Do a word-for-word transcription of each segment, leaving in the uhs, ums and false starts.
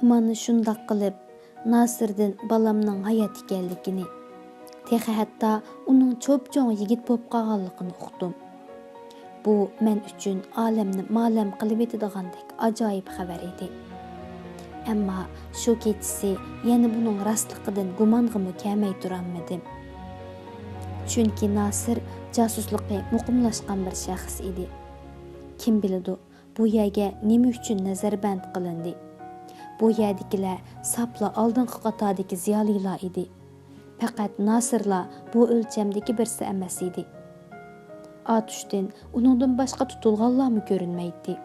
مانا شۇنداق قىلىپ، ناسىردىن بالامنىڭ ھايات ئىكەنلىكىنى، تېخى ھەتتا ئۇنىڭ چوپچوڭ يىگىت بولۇپ قالغانلىقىنى ئۇقتۇم. بۇ مەن ئۈچۈن ئالەمنى مالەم قىلىۋېتىدىغاندەك ئاجايىپ خەۋەر ئىدى. ئەمما شۇ كېچىسى يەنە بۇنىڭ راستلىقىدىن گۇمانغىمۇ كەلمەي تۇرالمىدىم. چۈنكى ناسىر جاسۇسلۇقى مۇقىملاشقان بىر شەخس ئىدى. كىم بىلىدۇ، بۇ يەرگە نېمە ئۈچۈن نەزەربەند قىلىندى؟ بۇ يەردىكىلەر ساپلا ئالدىنقى قاتاردىكى زىيالىيلار ئىدى. پەقەت ناسىرلا بۇ ئۆلچەمدىكى بىرسى ئەمەس ئىدى. ئاتۇشتىن ئۇنىڭدىن باشقا تۇتۇلغانلارمۇ كۆرۈنمەيتتى.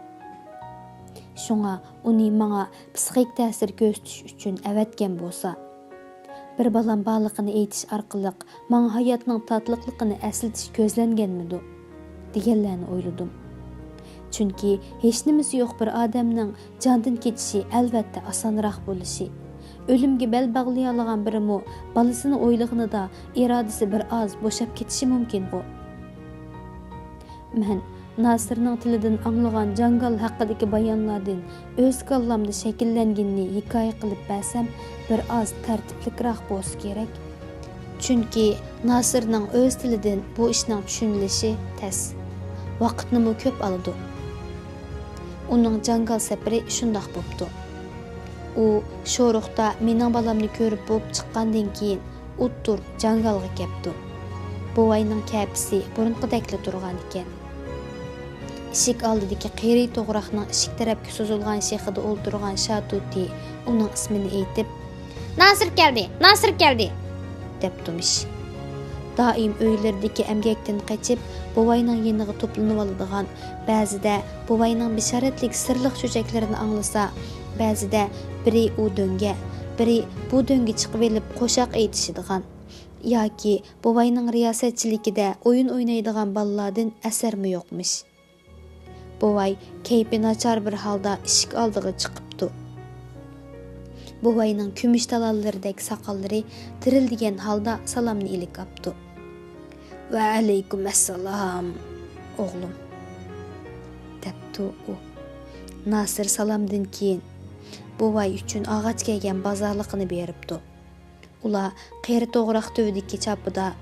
شۇڭا ئۇنى ماڭا پسىخىك تەسىر كۆرسىتىش ئۈچۈن ئەۋەتكەن بولسا، بىر بالام بارلىقىنى ئېيتىش ئارقىلىق ماڭا ھاياتنىڭ تاتلىقلىقىنى ئەسلىتىش كۆزلەنگەنمىدۇ؟ دېگەنلەرنى ئويلىدىم. چۈنكى ھېچنېمىسى يوق بىر ئادەمنىڭ جاندىن كېچىشى ئەلۋەتتە ئاسانراق بولۇشى، ئۆلۈمگە بەل باغلىيالىغان بىرىمۇ بالىسىنى ئويلىغىنىدا ئىرادىسى بىر ئاز بوشاپ كېتىشى مۇمكىنغۇ؟ مەن ناسىرنىڭ تىلىدىن ئاڭلىغان جاڭگال ھەققىدىكى بايانلاردىن ئۆز كاللامدا شەكىللەنگىنىنى ھېكايە قىلىپ بەرسەم، بىر ئاز تەرتىپلىكراق بولسا كېرەك. چۈنكى ناسىرنىڭ ئۆز تىلىدىن بۇ ئىشنىڭ چۈشىنىلىشى تەس، ۋاقىتنىمۇ كۆپ ئالىدۇ. ئۇنىڭ جاڭگال سەپىرى شۇنداق بوپتۇ. ئۇ شورۇقتا مېنىڭ بالامنى كۆرۈپ بوپ چىققاندىن كېيىن، ئۇتتۇر جاڭگالغا كەپتۇ. بوۋاينىڭ كەپىسى بۇرۇنقىدەكلا تۇرغان ئىكەن. ئىشىك ئالدىدىكى قېرى توغراقنىڭ ئىشىك تەرەپكە سوزۇلغان شېخىدا ئولتۇرغان شاتۇتى ئۇنىڭ ئىسمىنى ئېيتىپ، «ناسىر كەلدى، ناسىر كەلدى!» دەپتىمىش. دائىم ئۆيلىرىدىكى ئەمگەكتىن قېچىپ، بوۋاينىڭ يېنىغا توپلىنىۋالىدىغان، بەزىدە بوۋاينىڭ بېشارەتلىك سىرلىق چۆچەكلىرىنى ئاڭلىسا، بەزىدە بىرى ئۇ دۆڭگە، بىرى بۇ دۆڭگە چىقىۋېلىپ قوشاق ئېيتىشىدىغان ياكى بوۋاينىڭ رىياسەتچىلىكىدە ئويۇن ئوينايدىغان بالىلاردىن ئەسەرمۇ يوقمىش. بوۋاي كەيپى ناچار بىر ھالدا ئىشىك ئالدىغا چىقىپتۇ. بوۋاينىڭ كۈمۈش تالانلىرىدەك ساقاللىرى تىرىلدىگەن ھالدا سالامنى ئېلىپ ئاپتۇ. «ۋەئەلەيكۇم ئەسسالام، ئوغلۇم» دەپتۇ ئۇ. ناسىر سالامدىن كېيىن بوۋاي ئۈچۈن ئاغاچ كەيگەن بازارلىقىنى بېرىپتۇ. ئۇلار قېرى توغراق تۈۋىدىكى چاپىدا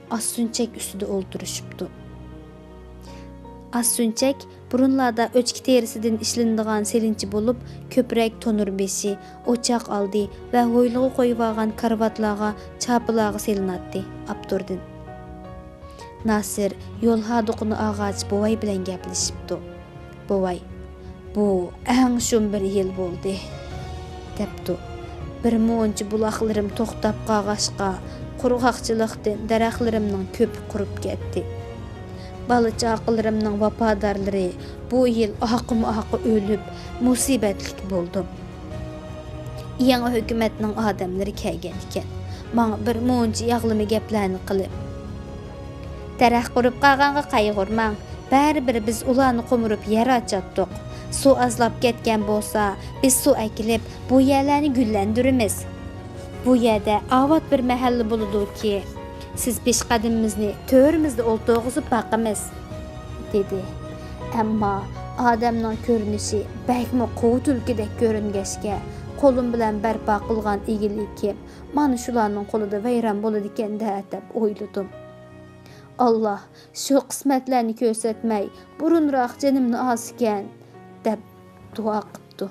ئاستۈنچەك ئۈستىدە ئولتۇرۇشۇپتۇ. ئاستۈنچەك بۇرۇنلاردا ئۆچكە تېرىسىدىن ئىشلىنىدىغان سېلىنچە بولۇپ، كۆپرەك تونۇر بېشى، ئوچاق ئالدى ۋە ھويلىغا قويۇۋالغان كارىۋاتلارغا، چاپىلارغا سېلىناتتى. ئاپتوردىن. ناسىر يول ھادۇقىنى ئالغاچ بوۋاي بىلەن گەپلىشىپتۇ. بوۋاي، «بۇ ئەڭ شۇم بىر يىل بولدى» دەپتۇ. «بىر مۇنچە بۇلاقلىرىم توختاپ قالغاچقا، قۇرغاقچىلىقتىن دەرەخلىرىمنىڭ كۆپى قۇرۇپ كەتتى. بالا-چاقىلىرىمنىڭ ۋاپادارلىرى بۇ يىل ئاقىمۇ ئاقا ئۆلۈپ، مۇسىبەتلىك بولدۇم. يېڭى ھۆكۈمەتنىڭ ئادەملىرى كەلگەن ئىكەن، ماڭا بىر مۇنچە ياغلىما گەپلەرنى قىلىپ، دەرەخ قۇرۇپ قالغانغا قايغۇرماڭ، بەرىبىر بىز ئۇلارنى قومۇرۇپ يەر ئاچاتتۇق. سۇ ئازلاپ كەتكەن بولسا، بىز سۇ ئەكېلىپ، بۇ يەرلەرنى گۈللەندۈرىمىز. بۇ يەردە ئاۋات بىر مەھەللە بولىدۇكى، سىز پېشقەدىمىمىزنى تۆرىمىزدە ئولتۇرغۇزۇپ باقىمىز» دېدى. ئەمما ئادەمنىڭ كۆرۈنۈشى بەكمۇ قوۋۇ تۈلكىدەك كۆرۈنگەچكە، قولۇم بىلەن بەرپا قىلغان ئىگىلىكىم مانا شۇلارنىڭ قولىدا ۋەيران بولىدىكەن-دە دەپ ئويلىدىم. «ئاللا شۇ قىسمەتلەرنى كۆرسەتمەي، بۇرۇنراق جېنىمنى ئالسىكەن» دەپ دۇئا قىپتۇ.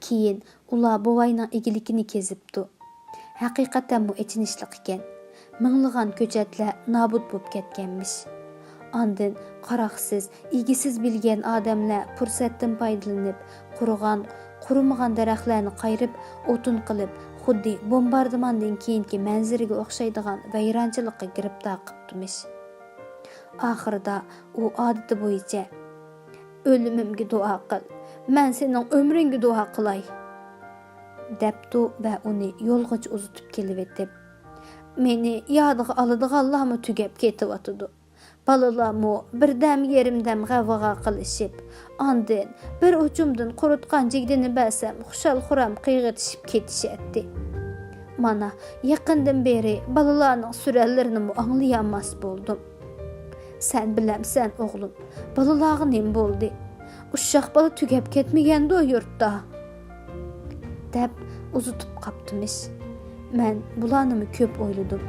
كېيىن ئۇلار بوۋاينىڭ ئىگىلىكىنى كېزىپتۇ. ھەقىقەتەنمۇ ئېچىنىشلىق ئىكەن. مىڭلىغان كۆچەتلەر نابۇت بولۇپ كەتكەنمىش. ئاندىن قاراقسىز، ئىگىسىز بىلگەن ئادەملەر پۇرسەتتىن پايدىلىنىپ، قۇرۇغان، قۇرۇمىغان دەرەخلەرنى قايرىپ، ئوتۇن قىلىپ، خۇددى بومباردىماندىن كېيىنكى مەنزىرىگە ئوخشايدىغان ۋەيرانچىلىققا گىرىپتار قىپتىمىش. ئاخىرىدا ئۇ ئادىتى بويىچە، «ئۆلۈمۈمگە دۇئا قىل، مەن سېنىڭ ئۆمرۈڭگە دۇئا قىلاي» دەپتۇ ۋە ئۇنى يولغىچە ئۇزىتىپ كېلىۋېتىپ، «مېنى يادىغا ئالىدىغانلارمۇ تۈگەپ كېتىۋاتىدۇ. بالىلارمۇ بىردەم يېرىمدەم غەۋغا قىلىشىپ، ئاندىن بىر ئۇچۇمدىن قۇرۇتقان جىگدىنى بەرسەم خۇشال-خۇرام قىيغىتىشىپ كېتىشەتتى. مانا، يېقىندىن بېرى بالىلارنىڭ سۈرەنلىرىنىمۇ ئاڭلىيالماس بولدۇم. سەن بىلەمسەن، ئوغلۇم، بالىلارغا نېمە بولدى؟ ئۇششاق بالا تۈگەپ كەتمىگەندۇ يۇرتتا؟» دەپ ئۇزىتىپ قاپتىمىش. مەن بۇلارنىمۇ كۆپ ئويلىدىم.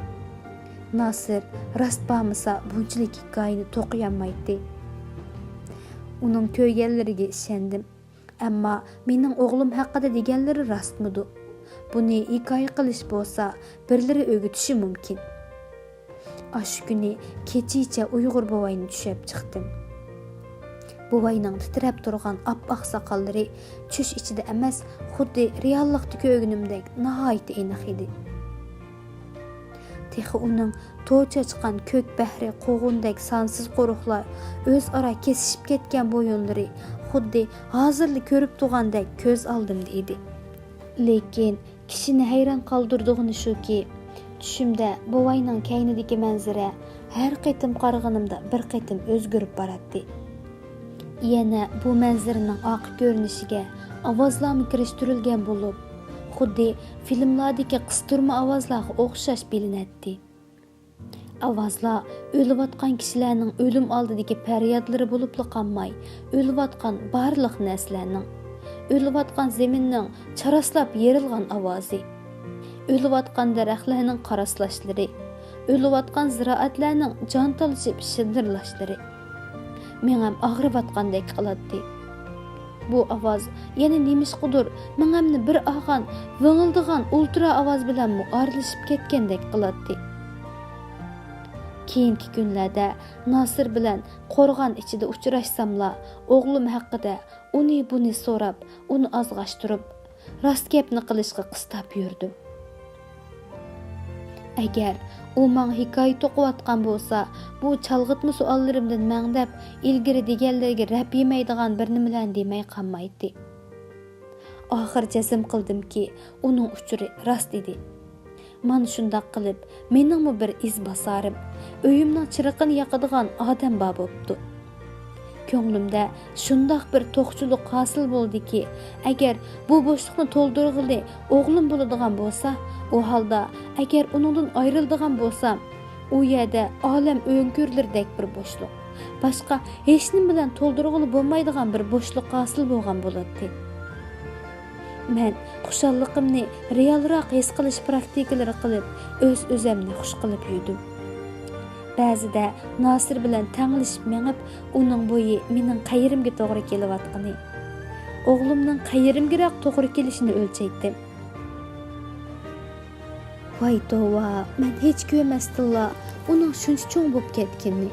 ناسىر راست بارمىسا بۇنچىلىك ھېكايىنى توقۇيالمايتتى. ئۇنىڭ كۆرگەنلىرىگە ئىشەندىم. ئەمما مېنىڭ ئوغلۇم ھەققىدە دېگەنلىرى راستمىدۇ؟ بۇنى ھېكايە قىلىش بولسا بىرلىرى ئۆگىتىشى مۇمكىن. ئاشۇ كۈنى كېچىچە ئۇيغۇر بوۋاينى چۈشەپ چىقتىم. بوۋاينىڭ تىترەپ تۇرغان ئاپئاق ساقاللىرى چۈش ئىچىدە ئەمەس، خۇددى رېئاللىقتا كۆرگىنىمدەك ناھايىتى ئېنىق ئىدى. تېخى ئۇنىڭ تو چاچقان كۆك بەھرى قوغۇندەك سانسىز قورۇقلار، ئۆزئارا كېسىشىپ كەتكەن بويۇنلىرى خۇددى ھازىرلا كۆرۈپ تۇرغاندەك كۆز ئالدىمدا ئىدى. لېكىن كىشىنى ھەيران قالدۇرىدىغىنى شۇكى، چۈشۈمدە بوۋاينىڭ كەينىدىكى مەنزىرە ھەر قېتىم قارىغىنىمدا بىر قېتىم ئۆزگىرىپ باراتتى. يەنە بۇ مەنزىرىنىڭ ئارقا كۆرۈنۈشىگە ئاۋازلارمۇ كىرىشتۈرۈلگەن بولۇپ، خۇددى فىلىملاردىكى قىستۇرما ئاۋازلارغا ئوخشاش بىلىنەتتى. ئاۋازلار ئۆلۈۋاتقان كىشىلەرنىڭ ئۆلۈم ئالدىدىكى پەريادلىرى بولۇپلا قالماي، ئۆلۈۋاتقان بارلىق نەرسىلەرنىڭ، ئۆلۈۋاتقان زېمىننىڭ چاراسلاپ يېرىلغان ئاۋازى، ئۆلۈۋاتقان دەرەخلەرنىڭ قاراسلاشلىرى، ئۆلۈۋاتقان زىرائەتلەرنىڭ جان تالىشىپ شىدىرلاشلىرى مېڭەم ئاغرىۋاتقاندەك قىلاتتى. بۇ ئاۋاز يەنە نېمىشقىدۇر مېڭەمنى بىر ئالغان ۋىڭىلدىغان ئۇلترا ئاۋاز بىلەنمۇ ئارىلىشىپ كەتكەندەك قىلاتتى. كېيىنكى كۈنلەردە ناسىر بىلەن قورغان ئىچىدە ئۇچراشساملا، ئوغلۇم ھەققىدە ئۇنى-بۇنى سوراپ، ئۇنى ئازغاشتۇرۇپ، راست گەپنى قىلىشقا قىستاپ يۈردۈم. ئەگەر ئۇ ماڭا ھېكايە توقۇۋاتقان بولسا، بۇ چالغىتما سوئاللىرىمدىن مەڭدەپ، ئىلگىرى دېگەنلىرىگە رەپ يېمەيدىغان بىر نېمىلەرنى دېمەي قالمايتتى. ئاخىر جەزم قىلدىمكى، ئۇنىڭ ئۇچۇرى راست ئىدى. مانا شۇنداق قىلىپ، مېنىڭمۇ بىر ئىزباسارىم، ئۆيۈمنىڭ چىرىقىنى ياقىدىغان ئادەم بار بوپتۇ. كۆڭلۈمدە شۇنداق بىر توقچىلىق ھاسىل بولدىكى، ئەگەر بۇ بوشلۇقنى تولدۇرغىلى ئوغلۇم بولىدىغان بولسا، ئۇ ھالدا ئەگەر ئۇنىڭدىن ئايرىلىدىغان بولسام، ئۇ يەردە ئالەم ئۆڭكۈرلىرىدەك بىر بوشلۇق، باشقا ھېچنېمە بىلەن تولدۇرغىلى بولمايدىغان بىر بوشلۇق ھاسىل بولغان بولاتتى. مەن خۇشاللىقىمنى رېئالراق ھېس قىلىش پراكتىكىلىرى قىلىپ، ئۆز-ئۆزەمنى خۇش قىلىپ يۈردۈم. بەزىدە ناسىر بىلەن تەڭلىشىپ مېڭىپ، ئۇنىڭ بويى مېنىڭ قەيىرىمگە توغرا كېلىۋاتقىنى، ئوغلۇمنىڭ قەيىرىمگىراق توغرا كېلىشىنى ئۆلچەيتتىم. ۋاي توۋا، مەن ھېچ كۆرمەستىنلا ئۇنىڭ شۇنچە چوڭ بولۇپ كەتكىنىنى.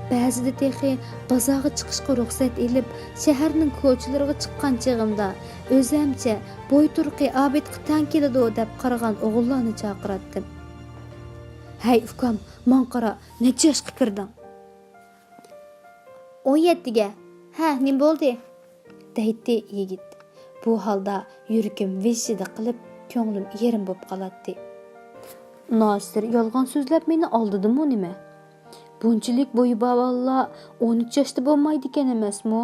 بەزىدە تېخى بازارغا چىقىشقا رۇخسەت ئېلىپ، شەھەرنىڭ كوچىلىرىغا چىققان چېغىمدا، ئۆزەمچە بوي تۇرقى ئابىدقا تەڭ كېلىدۇ دەپ قارىغان ئوغۇللارنى چاقىراتتىم. ھەي ئۇكام، ماڭا قارا، نەچچە ياشقا كىردىڭ؟ ئون يەتتىگە. ھە، نېمە بولدى؟ دەيتتى يىگىت. بۇ ھالدا يۈرىكىم ۋىژژىدە قىلىپ، كۆڭلۈم يېرىم بوپ قالاتتى. ناسىر يالغان سۆزلەپ مېنى ئالدىدىمۇ نېمە؟ بۇنچىلىك بويى بار بالىلار ئون ئۈچ ياشتا بولمايدىكەن ئەمەسمۇ؟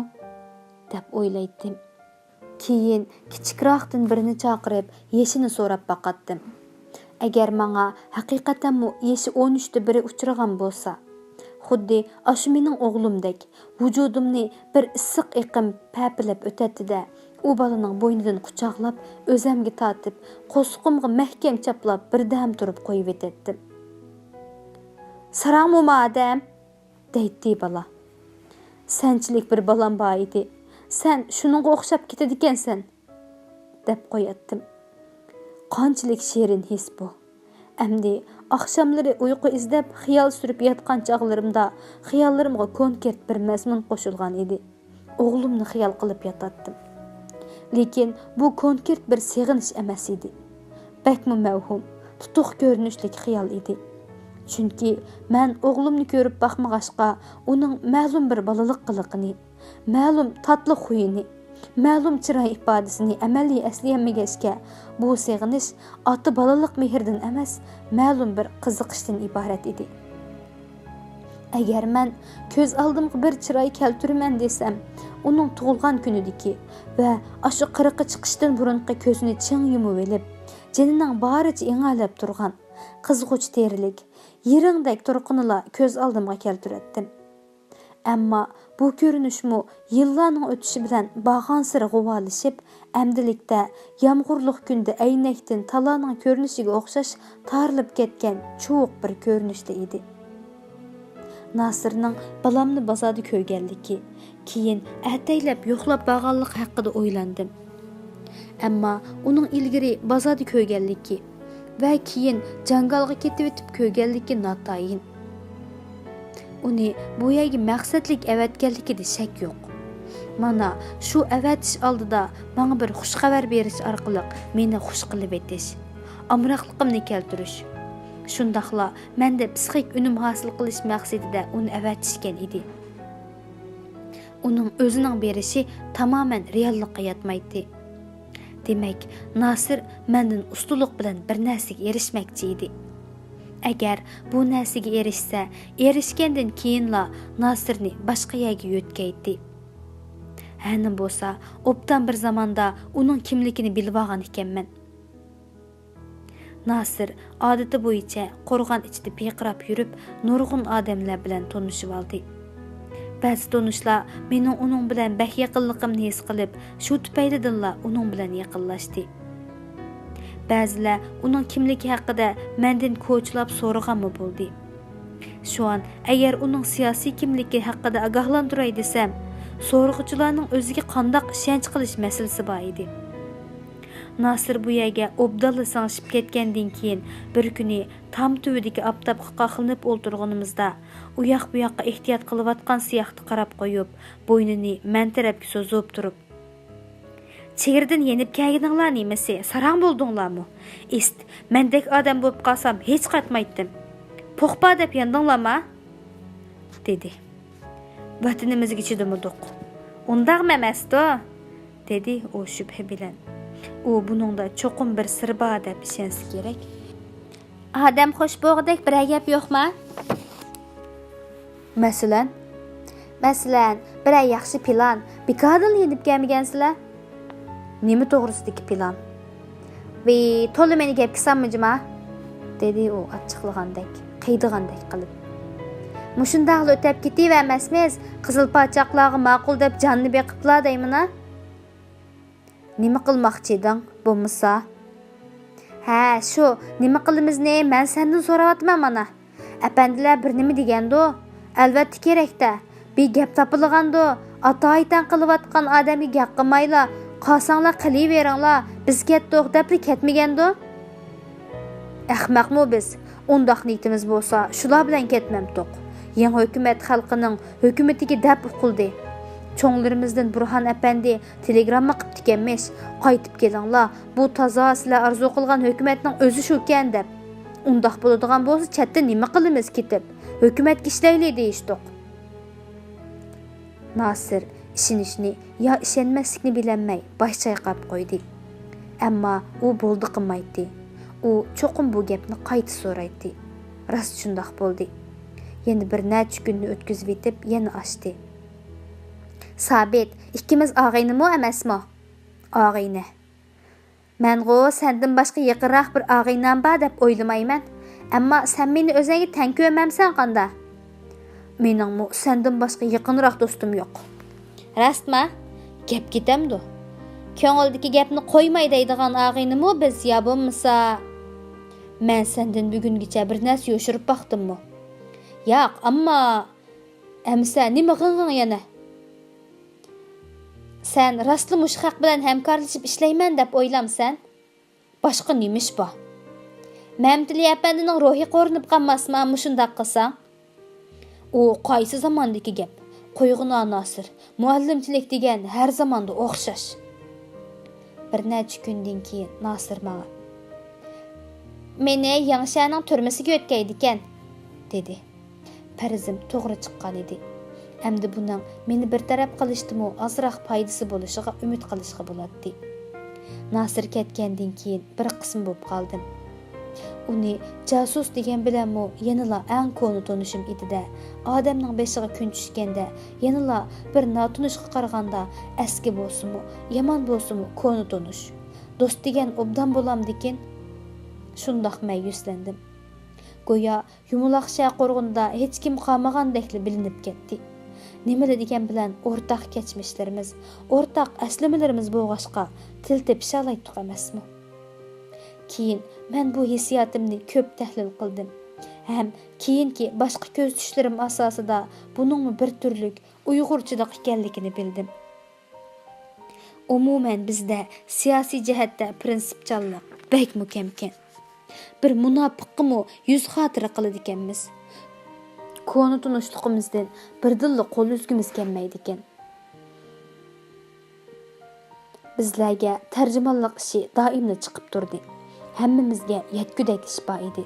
دەپ ئويلايتتىم. كېيىن كىچىكراقتىن بىرىنى چاقىرىپ، يېشىنى سوراپ باقاتتىم. ئەگەر ماڭا ھەقىقەتەنمۇ يېشى ئون ئۈچتە بىرى ئۇچرىغان بولسا، خۇددى ئاشۇ مېنىڭ ئوغلۇمدەك، ۋۇجۇدۇمنى بىر ئىسسىق ئېقىم پەپىلەپ ئۆتەتتى-دە، ئۇ بالىنىڭ بوينىدىن قۇچاقلاپ، ئۆزەمگە تارتىپ، قورسىقىمغا مەھكەم چاپلاپ، بىردەم تۇرۇپ قويۇۋېتەتتىم. ساراڭ موما ئادەم! دەيتتى بالا. سەنچىلىك بىر بالام بار ئىدى. سەن شۇنىڭغا ئوخشاپ كېتىدىكەنسەن، دەپ قوياتتىم. قانچىلىك شېرىن ھېس بۇ. ئەمدى ئاخشاملىرى ئۇيقۇ ئىزدەپ خىيال سۈرۈپ ياتقان چاغلىرىمدا خىياللىرىمغا كونكرېت بىر مەزمۇن قوشۇلغان ئىدى. ئوغلۇمنى خىيال قىلىپ ياتاتتىم. لېكىن بۇ كونكرېت بىر سېغىنىش ئەمەس ئىدى. بەكمۇ مەۋھۇم، تۇتۇق كۆرۈنۈشلۈك خىيال ئىدى. چۈنكى مەن ئوغلۇمنى كۆرۈپ باقمىغاچقا، ئۇنىڭ مەلۇم بىر بالىلىق قىلىقىنى، مەلۇم تاتلىق خۇيىنى، مەلۇم چىراي ئىپادىسىنى ئەمەلىي ئەسلىيەلمىگەچكە، بۇ سېغىنىش ئاتا بالىلىق مېھرىدىن ئەمەس، مەلۇم بىر قىزىقىشتىن ئىبارەت ئىدى. ئەگەر مەن كۆز ئالدىمغا بىر چىراي كەلتۈرىمەن دېسەم، ئۇنىڭ تۇغۇلغان كۈنىدىكى ۋە ئاشۇ قىرىققا چىقىشتىن بۇرۇنقى كۆزىنى چىڭ يۇمۇۋېلىپ، جېنىنىڭ بارىچە ئېڭەلەپ تۇرغان، قىزغۇچ تېرىلىك، يىرىڭدەك تۇرقىنىلا كۆز ئالدىمغا كەلتۈرەتتىم. ئەمما بۇ كۆرۈنۈشمۇ يىللارنىڭ ئۆتۈشى بىلەن بارغانسېرى غۇۋالىشىپ، ئەمدىلىكتە يامغۇرلۇق كۈندە ئەينەكتىن تالانىڭ كۆرۈنۈشىگە ئوخشاش تارىلىپ كەتكەن چۇۋۇق بىر كۆرۈنۈشتە ئىدى. ناسىرنىڭ بالامنى بازاردا كۆرگەنلىكى، كېيىن ئەتەيلەپ يوقلاپ بارغانلىقى ھەققىدە ئويلاندىم. ئەمما ئۇنىڭ ئىلگىرى بازاردا كۆرگەنلىكى ۋە كېيىن جاڭگالغا كېتىۋېتىپ كۆرگەنلىكى ناتايىن. ئۇنى بۇ يەرگە مەقسەتلىك ئەۋەتكەنلىكىدە شەك يوق. مانا شۇ ئەۋەتىش ئالدىدا ماڭا بىر خۇش خەۋەر بېرىش ئارقىلىق مېنى خۇش قىلىۋېتىش، ئامراقلىقىمنى كەلتۈرۈش، شۇنداقلا مەندە پىسخىك ئۈنۈم ھاسىل قىلىش مەقسىتىدە ئۇنى ئەۋەتىشكەن ئىدى. ئۇنىڭ ئۆزىنىڭ بېرىشى تامامەن رېئاللىققا ياتمايتتى. دېمەك، ناسىر مەندىن ئۇستىلىق بىلەن بىر نەرسىگە ئېرىشمەكچى ئىدى. ئەگەر بۇ نەرسىگە ئېرىشسە، ئېرىشكەندىن كېيىنلا ناسىرنى باشقا يەرگە يۆتكەيتتى. ھە نېمە بولسا، ئوبدان بىر زاماندا ئۇنىڭ كىملىكىنى بىلىۋالغان ئىكەنمەن. ناسىر ئادىتى بويىچە قورغان ئىچىدە پىرقىراپ يۈرۈپ، نۇرغۇن ئادەملەر بىلەن تونۇشۇۋالدى. بەزى تونۇشلار مېنىڭ ئۇنىڭ بىلەن بەك يېقىنلىقىمنى ھېس قىلىپ، شۇ تۈپەيلىدىنلا ئۇنىڭ بىلەن يېقىنلاشتى. بەزىلەر ئۇنىڭ كىملىكى ھەققىدە مەندىن كوچىلاپ سورىغانمۇ بولدى. شۇئان ئەگەر ئۇنىڭ سىياسىي كىملىكى ھەققىدە ئاگاھلاندۇراي دېسەم، سورىغۇچىلارنىڭ ئۆزىگە قانداق ئىشەنچ قىلىش مەسىلىسى بار ئىدى. ناسىر بۇ يەرگە ئوبدانلا سىڭىشىپ كەتكەندىن كېيىن، بىر كۈنى تام تۈۋىدىكى ئاپتاپقا قاقلىنىپ ئولتۇرغىنىمىزدا، ئۇياق-بۇياققا ئېھتىيات قىلىۋاتقان سىياقتا قاراپ قويۇپ، بوينىنى مەن تەرەپكە سوزۇپ تۇرۇپ، «چېگرىدىن يېنىپ كەلگىنىڭلار نېمىسى، ساراڭ بولدۇڭلارمۇ؟ ئىست، مەندەك ئادەم بولۇپ قالسام ھېچ قاتمايتتىم. پوخپا دەپ ياندىڭلارما؟» دېدى. «ۋەتىنىمىزگە چىدىمىدۇق.» «ئۇنداقمۇ ئەمەستۇ؟» دېدى ئۇ شۈبھە بىلەن. ئۇ بۇنىڭدا چوقۇم بىر سىر بار دەپ ئىشەنسە كېرەك. «ئادەم خوش بولغۇدەك بىرەر گەپ يوقما؟» «مەسىلەن؟» «مەسىلەن، بىرەر ياخشى پىلان. بىكاردىنلا يېنىپ كەلمىگەنسىلەر.» «نېمە توغرىسىدىكى پىلان؟» «ۋىي، تولا مېنى گەپكە سالما جۇما!» دېدى ئۇ ئاچچىقلىغاندەك، قىيىدىغاندەك قىلىپ. «مۇشۇنداقلا ئۆتەپ كېتىۋەرمەسمىز، قىزىل پاچاقلارغا ماقۇل دەپ جاننى بېقىپلا دەيمىنا.» «نېمە قىلماقچى ئىدىڭ بولمىسا؟» «ھە، شۇ، نېمە قىلىمىزنى مەن سەندىن سوراۋاتىمەن مانا. ئەپەندىلەر بىر نېمە دېگەندۇ؟ ئەلۋەتتە كېرەك-دە. بىر گەپ تاپىلىغاندۇ؟ ئاتا-ئايتەڭ قىلىۋاتقان ئادەمگە گەپ قىلمايلا، قالساڭلار قېلىۋېرىڭلار، بىز كەتتۇق دەپلا كەتمىگەندۇ؟» «ئەخمەقمۇ بىز؟ ئۇنداق نىيىتىمىز بولسا، شۇلار بىلەن كەتمەمتۇق. يېڭى ھۆكۈمەت خەلقنىڭ ھۆكۈمىتىگە دەپ ئۇقۇلدى. چوڭلىرىمىزدىن بۇرھان ئەپەندى تېلېگرامما قىپتىكەنمىش، قايتىپ كېلىڭلار، بۇ تازا سىلەر ئارزۇ قىلغان ھۆكۈمەتنىڭ ئۆزى شۇكەن دەپ. ئۇنداق بولىدىغان بولسا چەتتە نېمە قىلىمىز كېتىپ؟ ھۆكۈمەتكە ئىشلەيلى دېيىشتۇق.» ناسىر ئىشىنىشنى يا ئىشەنمەسلىكنى بىلەلمەي باش چايقاپ قويدى. ئەمما ئۇ بولدى قىلمايتتى. ئۇ چوقۇم بۇ گەپنى قايتا سورايتتى. راست شۇنداق بولدى. يەنە بىر نەچچە كۈننى ئۆتكۈزۈۋېتىپ يەنە ئاچتى. سابىت، ئىككىمىز ئاغىنىمۇ ئەمەسمۇ؟ ئاغىنە. مەنغۇ سەندىن باشقا يېقىنراق بىر ئاغىنەم بار دەپ ئويلىمايمەن. ئەمما سەن مېنى ئۆزۈڭگە تەڭ كۆرمەمسەن قاندا؟ مېنىڭمۇ سەندىن باشقا يېقىنراق دوستۇم يوق. راستما؟ گەپ كېتەمدۇ؟ كۆڭۈلدىكى گەپنى قويماي دەيدىغان ئاغىنىمۇ بىز يا بولمىسا؟ مەن سەندىن بۈگۈنگىچە بىر نەرسە يوشۇرۇپ باقتىممۇ؟ ياق، ئەمما. ئەمىسە نېمە غىڭغىڭ يەنە؟ سەن راستلا مۇشۇ خەق بىلەن ھەمكارلىشىپ ئىشلەيمەن دەپ ئويلامسەن؟ باشقا نېمە ئىش بار؟ مەمتىلى ئەپەندىنىڭ روھى قورۇنۇپ قالماسما مۇشۇنداق قىلساڭ؟ ئۇ قايسى زاماندىكى گەپ؟ قويغىنا ناسىر، مۇئەللىمچىلىك دېگەن ھەر زاماندا ئوخشاش. بىر نەچچە كۈندىن كېيىن ناسىر ماڭا، مېنى ياڭشەنىڭ تۈرمىسىگە يۆتكەيدىكەن، دېدى. پەرىزىم توغرا چىققان ئىدى. ئەمدى بۇنىڭ مېنى بىر تەرەپ قىلىشتىمۇ ئازراق پايدىسى بولۇشىغا ئۈمىد قىلىشقا بولاتتى. ناسىر كەتكەندىن كېيىن بىر قىسما بولۇپ قالدىم. ئۇنى جاسۇس دېگەن بىلەنمۇ يەنىلا ئەڭ كونا تونۇشۇم ئىدى-دە، ئادەمنىڭ بېشىغا كۈن چۈشكەندە يەنىلا بىر ناتونۇشقا قارىغاندا ئەسكى بولسىمۇ، يامان بولسىمۇ كونا تونۇش، دوست دېگەن ئوبدان بولامدىكىن؟ شۇنداق مەيۈسلەندىم. گويا يۇمىلاق شەھەر قورغىنىدا ھېچكىم قالمىغاندەكلا بىلىنىپ كەتتى. نېمىلا دېگەن بىلەن ئورتاق كەچمىشلىرىمىز، ئورتاق ئەسلىمىلىرىمىز بولغاچقا، تىل تېپىشالايتتۇق ئەمەسمۇ؟ كېيىن مەن بۇ ھېسسىياتىمنى كۆپ تەھلىل قىلدىم ھەم كېيىنكى باشقا كۆزىتىشلىرىم ئاساسىدا بۇنىڭمۇ بىر تۈرلۈك ئۇيغۇرچىلىق ئىكەنلىكىنى بىلدىم. ئومۇمەن، بىزدە سىياسىي جەھەتتە پىرىنسىپچانلىق بەكمۇ كەمكەن. بىر مۇناپىققىمۇ يۈز خاتىرە قىلىدىكەنمىز. كونا تونۇشلۇقىمىزدىن بىردىنلا قول ئۈزگۈمىز كەلمەيدىكەن. بىزلەرگە تەرجىمانلىق ئىشى دائىملا چىقىپ تۇردى. ھەممىمىزگە يەتكۈدەك ئىش بار ئىدى.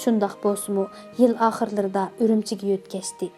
شۇنداق بولسىمۇ، يىل ئاخىرلىرىدا ئۈرۈمچىگە يۆتكەشتى.